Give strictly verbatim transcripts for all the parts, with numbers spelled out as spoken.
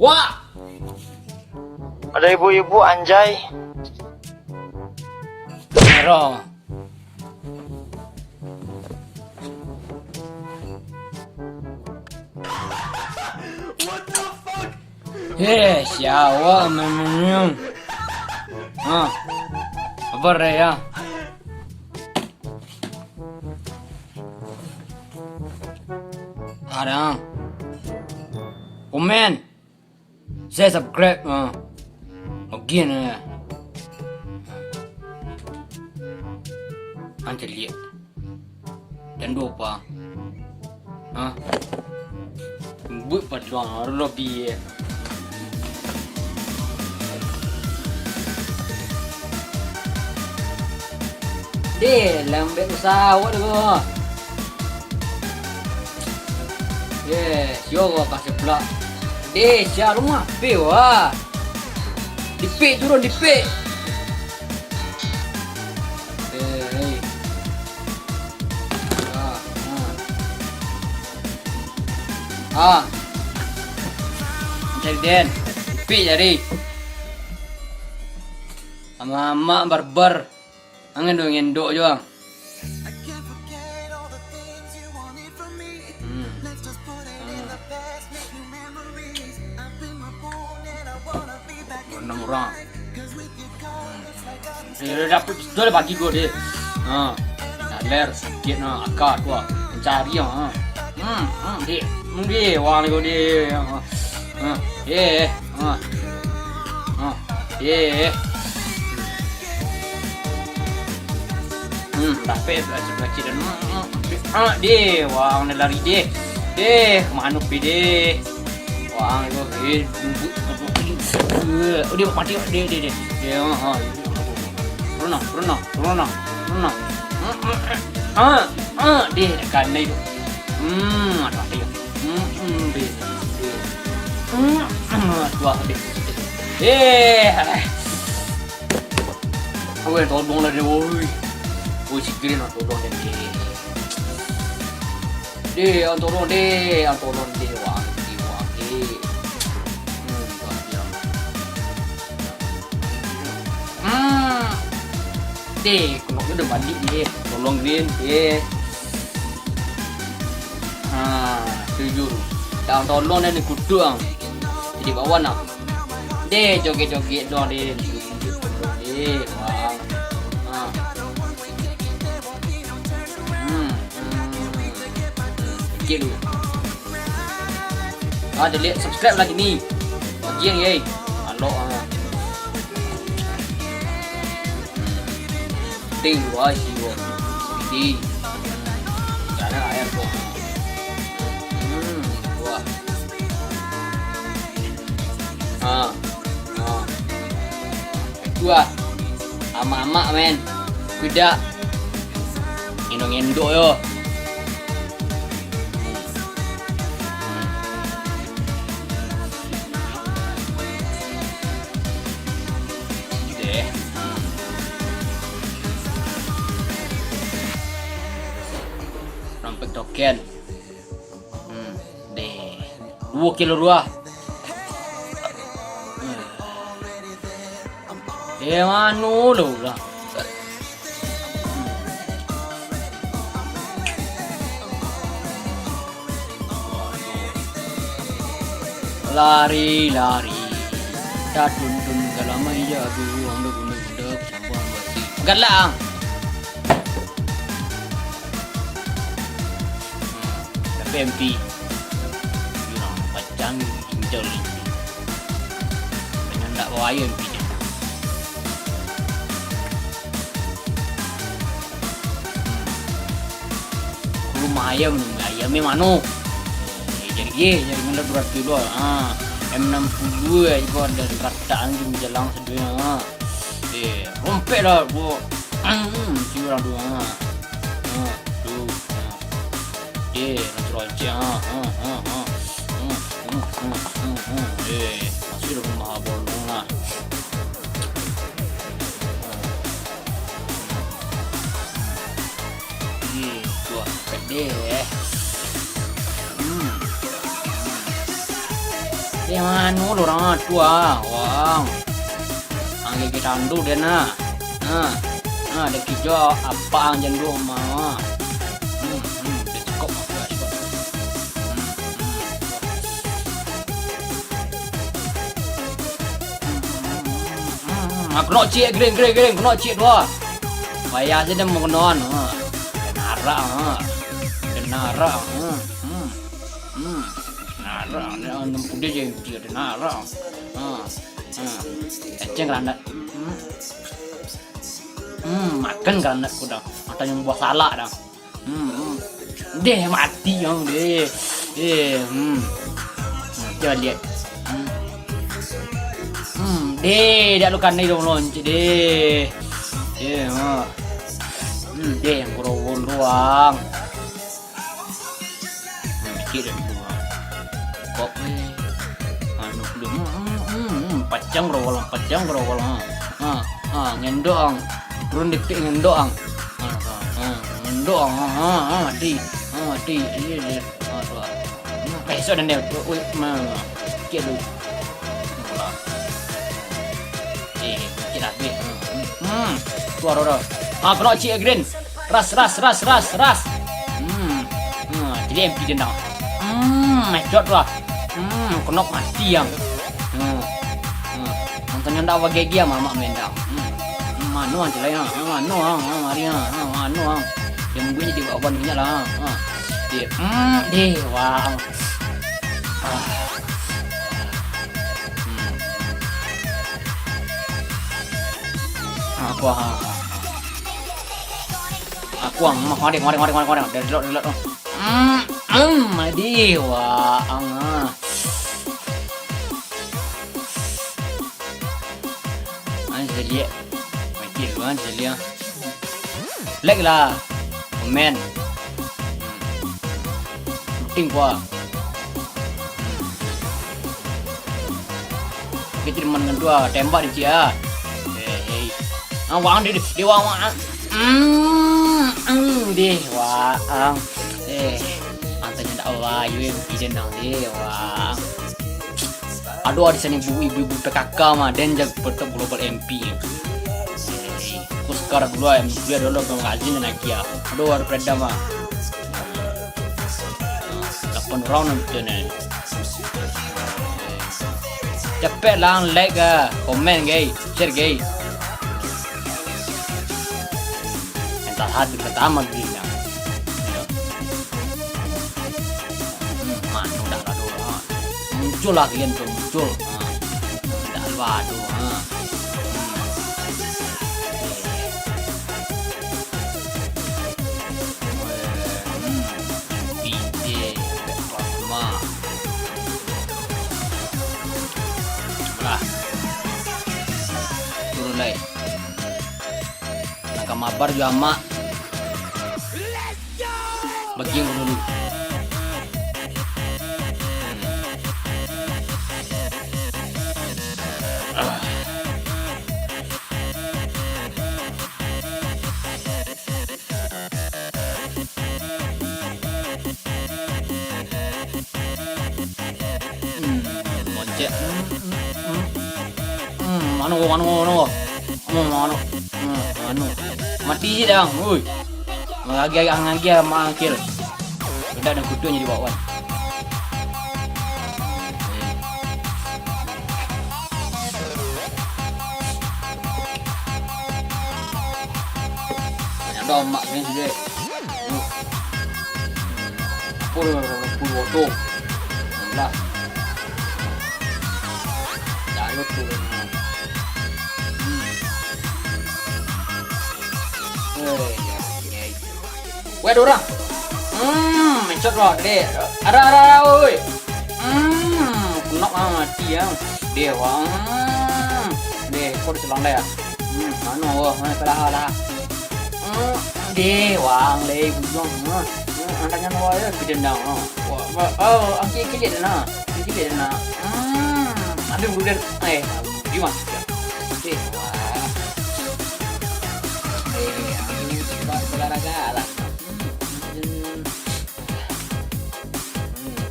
Wah! Ada ibu-ibu, anjay. Ero. Eh, siawa memang. Ha. Apa re ya? Ada. Komen. Share, subscribe, ha. Oke nah. Anjay lihat. Dan dopa. Ha? Buat paduang, aduh, lobi, eh. Deh, lambek usaha awak tu. Yes, yo, gua kasih pula. Deh, sia rumah, pe, wah. Dipik, turun, dipik. Eh, eh. Ah, ah. Ah. Cari den. Dipik jari. Amak-amak barbar. Angan dong endok jo, ang. Hmm. Hmm. Enam urang. Hmm. Eh, dapek tu lah bagi gua deh. Ha. Naler sakik nah, akak tu ah. Mencari ah. Ha. Hmm, hmm, deh. Hmm, deh, wang ni gua deh. Ha. Ha. Eh, eh. Ha. Ha. Eh, eh. Hmm, dapek, dapek, dapek, dan, hmm, hmm, ah, deh, wah, nak lari, deh. Deh, manuk, deh. Wah, itu, eh, bumbuk, bumbuk, eh, oh, dia mati, deh, deh, deh. Deh, ah, ah, turun nah, turun nah, turun nah, turun nah. Hmm, hmm, hmm. Ah, ah, deh, dah kanai tu. Hmm, aduh, deh. Hmm, hmm, deh, deh. Hmm, hmm, aduh, deh. Eh, alah. Weh, tolong lah deh, woi. Woi, si Green lah, tolong deh, deh. Deh, ang tolong deh, ang tolong deh, wang, deh, wang, deh. Hmm, wang, deh. Hmm. Deh, kalau udah balik deh, tolong Green, deh. Ha, tujuh. Ang tolong deh, ni kutu ang. Jadi bawa nah. Deh, joget-joget doang, deh. Deh, wah. Ha. Hmm, hmm. Sikit dulu. Ah, dia lihat subscribe lagi ni. Bagi yang, yey. Alok, ah. Ting dua isi dua. Di. Jangan air kok. Hmm, dua. Ha. Ha. Dua. Amak-amak, men. Tidak. Ngendok-ngendok yo. Deh. Rampek token. Hmm, deh. Duo kilo ruah. Eh, mano lo lah. Lari, lari. Tatuntun galamai jago, ang bagunda-gunda, kacampuang basi. Galak, ang. Tapi M P. Yo, pacang ginjal M P. Penyandak bawa ayo M P nyo. Rumah ayam, ayam yang mano? Eh, jadi, eh, jadi mano dua ratus dua? Ah, M enam puluh aja kok ada rataan di jalan sedunia. Ah. Eh, rompek lah, bro. Hmm, si orang tu, ha. Ha, tu, ha. Eh, roncik-roncik, ha, ha, ha, ha. Hmm, hmm, hmm, hmm, hmm. Eh, masuk dalam rumah abang dulu lah. Hmm, tuah, pedih, eh. Hmm. Yang mano lo urang tu ah, wang. Ang gigi tandu den ah. Nah, nah, den kijo apak ang jan duo ma. Hmm, hmm, den cukok, ah, cukok. Hmm, hmm. Hmm, hmm, hmm, hmm. Ah, kena ciek, Green, Green, Green, kena ciek tu ah. Payah se den mau kena an, ha. Kena arak, ha. Kena arak, ha. Hmm. Hmm. Nah, nah, nah, enam puluh dia je, dia ada nah, nah. Ha, ha. Eceng granat. Hmm. Hmm, makan granat ku dah. Macam yang buah salak dah. Hmm, hmm. Deh, mati yang deh. Eh, hmm. Hmm, coba lihat. Hmm. Hmm, deh, dah lu kanai dong loncik deh. Eh, ha. Hmm, deh, yang kurowon doang. Hmm, kira dulu, ha. Kok, eh. Anu dulu. Hmm, hmm, hmm, hmm. Pacang rawal, pacang rawal, ha. Ha, ha, ngendok, ang. Turun dikit, ngendok, ang. Ha, ha, ha, ngendok, ang. Ha, ha, ha, mati. Ha, mati. Iya, iya. Ha, tu, ha. Hmm, besok dan dia. Wih, ma, ma. Kira dulu. Bola. Eh, kira habis. Hmm, hmm. Keluar, keluar. Ah, kena cik Green. Ras, ras, ras, ras, ras. Hmm. Hmm, jadi M P dendang. Hmm, headshot tu lah. Hmm, kena mati yang. Hmm. Hmm. Nonton yang dak bagai dia mamak main dah. Hmm. Hmm, mano ang cilai ang? Hmm, mano ang? Hmm, mari ang. Hmm, mano ang? Dia mungkin jadi bakwan banyak lah. Hmm. Dia, hmm, deh, wah. Ah. Hmm. Aku, ah, ah, ah. Aku ang, mari, mari, mari, mari, mari. Dari dulu, dari dulu. Hmm, hmm, madi, wah, ang, ah. Ang, saya lihat. Mati dulu, ang, saya lihat. Like lah. Komen. Penting, wah. Kita di mana tu, ah? Tembak di cia. Eh, eh. Ah, wang di, di wang, wang. Hmm, hmm, deh, wang. Eh, antanya dak wah, U M P dendang deh, wang. Aduh, di sini ibu-ibu P K K mah, den jago petok global M P. Eh, aku sekarang dulu, M P dulu, pengrajin dan akia. Aduh, ada peredam mah. Lapan round nanti ni. Capek lah, like ah, komen gai, share gai. Mental hati pertama gila. Hmm, mano dah lah tu, ha. Muncul lah kalian tu, muncul. Ha. Dah lah tu, ha. Hmm. Hmm. P J, Black Plasma. Lah. Turun lai. Nang ka mabar jo amak. Bagian dulu. Hmm, loncek. Hmm, hmm, hmm. Hmm, mano, mano, mano. Hmm, mano. Hmm, mano. Mati je dah, woi. Mangagih, mangagih, mangakil. Udah ada kutu jadi bakwan. Ada mak ni sudah. Pul, pul botol. Lah. Dah, yo tu. Hmm. Eh, ya, ya. Weh, ada urang. Hmm, headshot lo, deh. Ada, ada, ada, oi. Hmm, kunok ah, mati ya. Deh, wah. Hmm. Deh, kok diselang dah ya? Hmm, mano wah, mano kalah lah. Hmm, deh, wang leh, bujang. Hmm, hmm, anaknya nawa ya, gede nang. Hmm. Wah, wah, oh, angki kilik dah nah. Angki kilik dah nah. Hmm, ada bulan. Eh, di mana? Deh, wah. Eh, aku suka olahraga lah. Hmm, hmm. Hmm.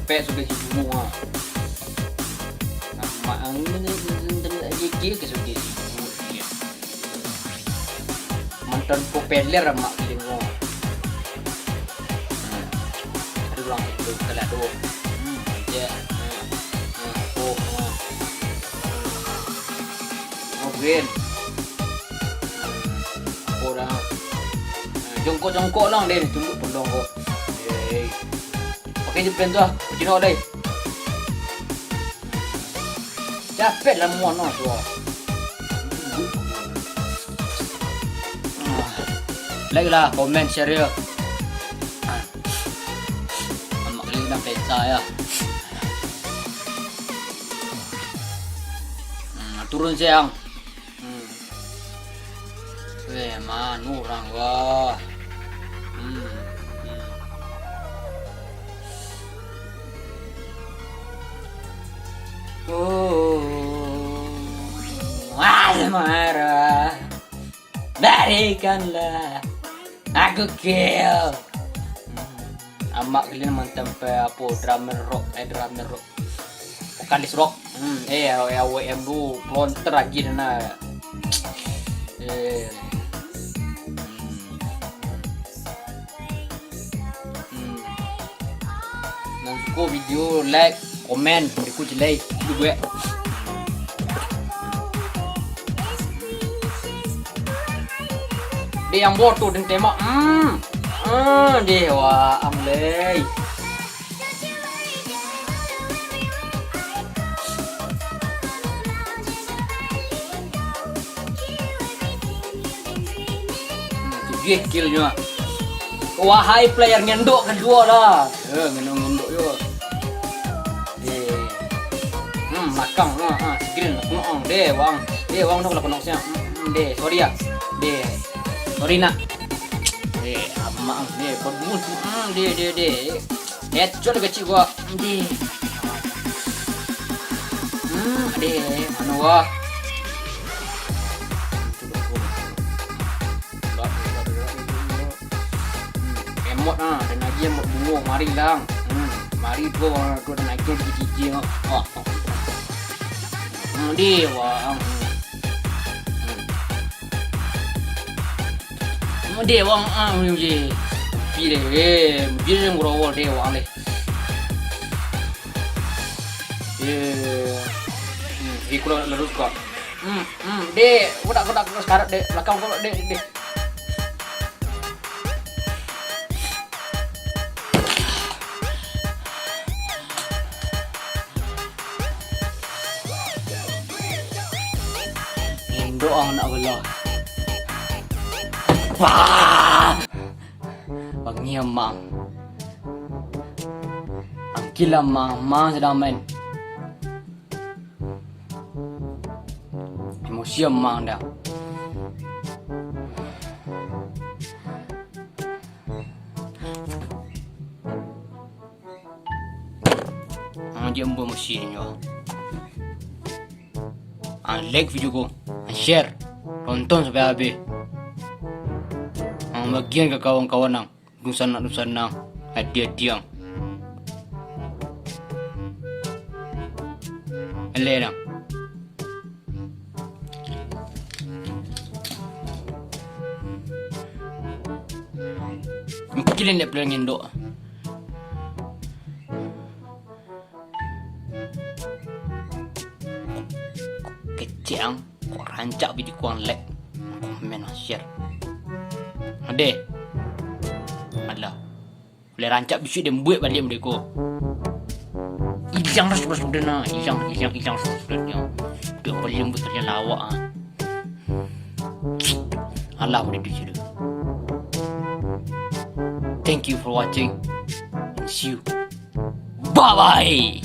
Pek sudah si Bungo, ah. Gigi ke sugi. Mantan populer amak Giling ko. Hmm. Aduh, langsung tu, kalau aduh. Hmm, je. Hmm. Hmm. Oh, hmm. Oh, green. Hmm. Orang. Hmm. Jongkok-jongkok lang deh, tunggu tolong ko. Yeay. Pakai je plan tu lah. Cino deh. Capek lah muan no tu. Like lah, komen, share yo. Amak Giling dah pesa yo. Hmm, turun siang. Hmm. Weh, mano urang ko? Hmm, hmm. Oh, asmara, barikanlah aku kill. Hmm. Amak Giling mantan pe-, apo, drummer rock, eh, drummer rock. Vokalis rock. Hmm, eh, A W M tu pelontar lagi dah nak. Eh. Hmm. Hmm. Nan suko video, like, komen, berikut jelai. Itu gue. Deh, yang bodoh dan tembak. Hmm. Hmm, deh, wah, amlei. Hmm, tujuah killnyo. Wahai player ngendok kaduo lah. Eh, ngendok-ngendok yo. Eh. Hmm, belakang. Ha, ha, screen. Hmm, hmm, deh, wang. Deh, wang tu kalau kena siang. Hmm, hmm, deh, sorry ya. Deh. Sorry nak. Deh, amak. Deh, bagus. Hmm, deh, deh, deh. Headshot kecil gua. Deh. Hmm, deh, mano wah. Hmm, emot ah, dan lagi emot bungo, mari lang. Hmm, mari tu, tu dan lagi yang gigi-gigi, ah. Oh. Hmm, deh, wah. Hmm. Hmm. Hmm, deh, wah, ah, hmm, deh. Pi deh, eh, pi deh, ngerawol deh, wah, deh. Eh. Hmm, ikulah lurus kok. Hmm, hmm, deh, kodak, kodak, kodak, sekarat, deh. Belakang kau, deh, deh. Indok ang nak belah. Wah! Bangih amang. Angkil amang, amang sadang main. Emosi amang dah. Ang je ambo emosi nyo. Ang like video ko, ang share, tonton sampai habis. Ang bagian ka kawan-kawan ang. Dunsanak-dunsanak, adi-adi ang. Eleh dang. Mungkin ndak pernah ngendok. Kecek ang, kok rancak video ko ang like, komen, share. Adeh. Alah. Boleh rancak bisuak den buek baliak model ko. Ijang ras ras udah nah, ijang, ijang, ijang ras ras udah nyo. Dah baliak buek terjadi lawak ah. Alah, udah di situ. Thank you for watching. See you. Bye bye.